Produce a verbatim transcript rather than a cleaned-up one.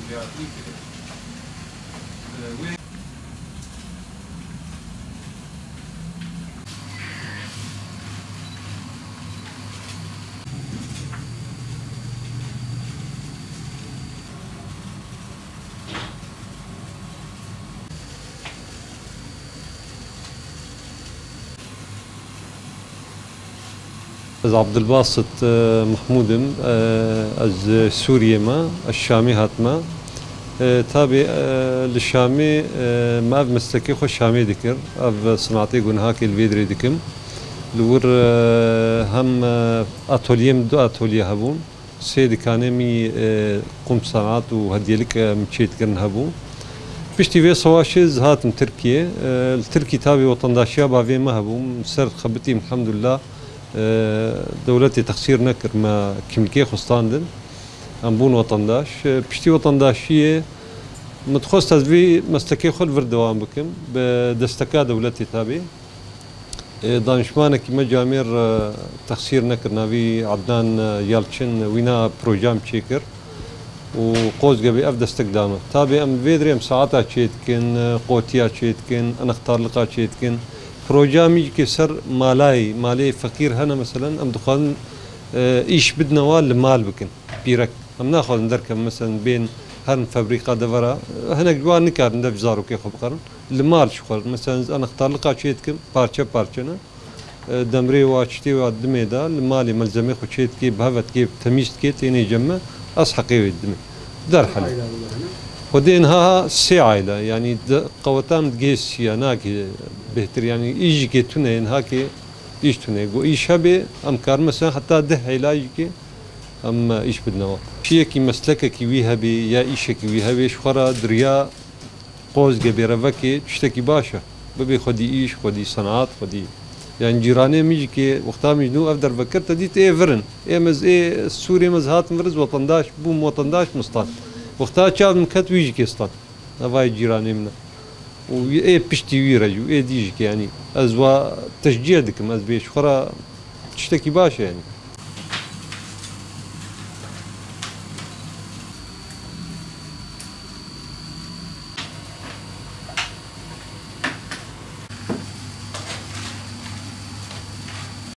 Ez Abdulbasit, e, Mehmûd im. E, ez ji Sûriyê me, ez Şamê hatime. E, tabî, e, li Şamê, e, me ev meslekê xwe Şamê dikir. Ev sinatê ku niha kê li vê dirê dikim. Li wir, e, hem, e, atolyê min, du atolye hebûn. Sê dikanê min, e, qum sanat û hediyelik, e, min çêdikirin hebû. Piştî vê savaşê ez hatim Tirkiyê. E, li Tirkî tabî wetendaşiya bavê me hebû. Min ser xebitî, elhamdulillah, e, dewletê texsîr nekir, me kimlikê xwe standin. Em bûn wetendaş. E, piştî wetendaşiyê min dixwest ez vî meslekê xwe li vir dewam bikim. Bi desteka dewletê tabî. E, danişmanekî me camêr, e, texsîr nekir, navî Adnan, e, Yalçin, wîna proja em çêkir û Qozgebê ev destek da me. Tabê em vê dirê em saeta çêdikin, e, qotiya çêdikin, anextarliqa çêdikin. Proja me jî ke ser malayê, malê feqîr hene meselen, em dixwazin, e, îş bidine wa li mal bikin, pîrek. Em naxwazin derkevin, meselen bên herin febrîka devera. Hinek ji wan nikarin dev ji zarokê xwe bixerin. Li mal ji xwe, meselen ez anextarliqa çê dikim, parçe parçe ne. E, demrê wa, çitê wa dimê de, li malê melzemê xwe çê dikê, bi hev dikê, temîz dikê, tênê cem me, ez heqê wê didimê. Derhelê. Xwedê niha sê aile, yanî di, qeweta min digê sîya, nake bêhtir, yanî îş jî kê tune ye, niha kê îş tune ye. Go îş hebe, em karin mesela heta deh hêla jî kê em, e, îş bidine wan. Çiyekî meslekekî wî hebe ya îşekî wî hebe, ji xwe re diriya Qozgebê re vekê tiştekî baş e. Bibê xwedî îş, xwedî senat, xwedî. Yanî cîranê min jî kê wexta min ji nû ev derve kir, te dît ê vir in. Ê min ez ê Sûrê min ez hatim vir, ez wetendaş bûm, wetendaş min stand. Wexta çav min ket wî jî kê stand. Evayê cîranê min e. Û ê piştî wî re jî û ê dî jî kê, yanî ez wa teşcî dikim, ez bê ji xwe re tiştekî baş e yanî.